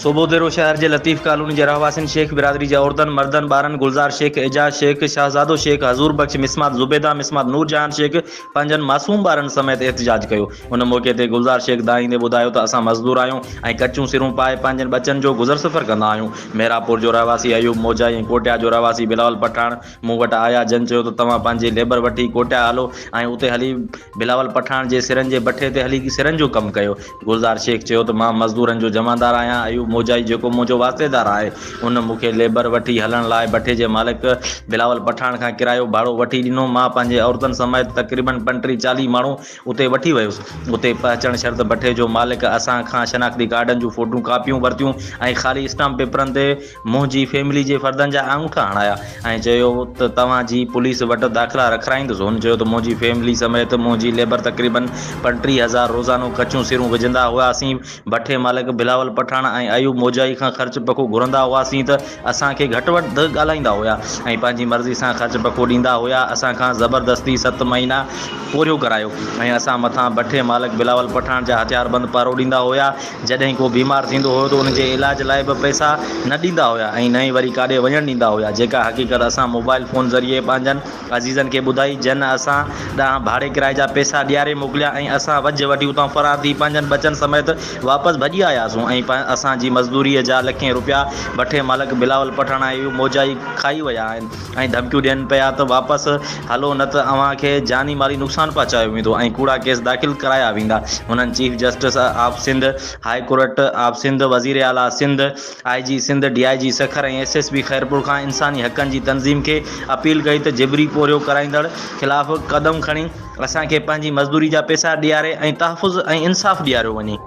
صوبوديرو شهر جي لطيف ڪالوني جي رهواسين شيخ برادري جي عورتن، مردن، ٻارن گلزار شيخ، اعجاز شيخ، شهزادو شيخ، حضور بخش مسمات زبيده مسمات نورجهان شيخ پنهنجن معصوم ٻارن سميت احتجاج ڪيو. ان موقعي تي گلزار شيخ دانهيندي ٻڌايو ته اسان مزدور آهيون ۽ ڪچيون سرون پائي پنهنجن ٻچن جو گذر سفر ڪندا آهيون. محرابپور جو رهواسي ايوب موجائي ۽ ڪوٽيا جو رهواسي بلاول پٺاڻ مون وٽ آيا جن چيو ته توهان پنهنجي ليبر وٺي ڪوٽيا هلو ۽ اتي هلي بلاول پٺاڻ جي سرن جي بٺي تي هلي سرن جو ڪم ڪيو. گلزار شيخ چيو ته مان مزدورن جو جمعدار آهيان، ايوب موجائي جيڪو منهنجو واسطيدار آهي، ان مون کي ليبر وٺي هلڻ لاء بٺي جي مالڪ بلاول پٺاڻ کان ڪرايو ڀاڙو وٺي ڏنو، مان پنهنجي عورتن سميت تقريبن پنٽيهه چاليهه ماڻهو اتي وٺي ويس. اتي پهچڻ شرط بٺي جو مالڪ اسان کان شناختي ڪارڊن جون فوٽو ڪاپيون ورتيون ۽ خالي اسٽامپ پيپرن تي منهنجي فيملي جي فردن جا آڱوٺا هڻايا ۽ چيو ته توهان جي پوليس وٽ داخلا رکرائيندس. هن چيو ته منهنجي فيملي سميت منهنجي ليبر تقريبن 35 هزار روزانو ڪچيون سرون وجهندا هئاسين. بٺي مالڪ بلاول پٺاڻ ۽ ايوب موجائي کان خرچ پکو گهرندا هئاسين ته اسان کي گهٽ وڌ ڳالهائيندا هيا ۽ پنهنجي مرضي سان خرچ پکو ڏيندا هيا. اسان کان زبردستي ست مهينا پورهيو ڪرايو ۽ اسان مٿان بٺي مالڪ بلاول پٺاڻ جا هٿياربند پهرو ڏيندا هيا. جڏهن ڪو بيمار ٿيندو هيو ته ان جي علاج لاء به پئسا نه ڏيندا هيا ۽ نه ئي وري ڪاڏي وڃڻ ڏيندا هيا جيڪا حقيقت اسان موبائل فون ذريعي پنهنجن عزيزن کي ٻڌائي جن اسان ڏانهن ڀاڙي ڪرائي جا پئسا ڏياري موڪليا ۽ اسان وجهه وٺي اتان فرار ٿي پنهنجن ٻچن سميت واپس ڀڄي آياسون ۽ اسان جي مزدوريء جا لکين روپيا بٺي مالڪ بلاول پٺاڻ ۽ موجائي کائي ويا آهن ۽ ڌمڪيون ڏين پيا ته واپس هلو نه ته اوهان کي جاني مالي نقصان پهچايو ويندو ۽ ڪوڙا ڪيس داخل ڪرايا ويندا. هنن chief justice of Sindh, high court of Sindh, وزير اعليٰ Sindh, I G Sindh, D I G Sukkur ۽ S S P Khairpur کان انساني حقن جي تنظيم کي اپيل ڪئي ته جبري پورهيو ڪرائيندڙ خلاف قدم کڻي اسان کي پنهنجي مزدوري جا پئسا ڏياري ۽ تحفظ ۽ انصاف ڏياريو وڃي.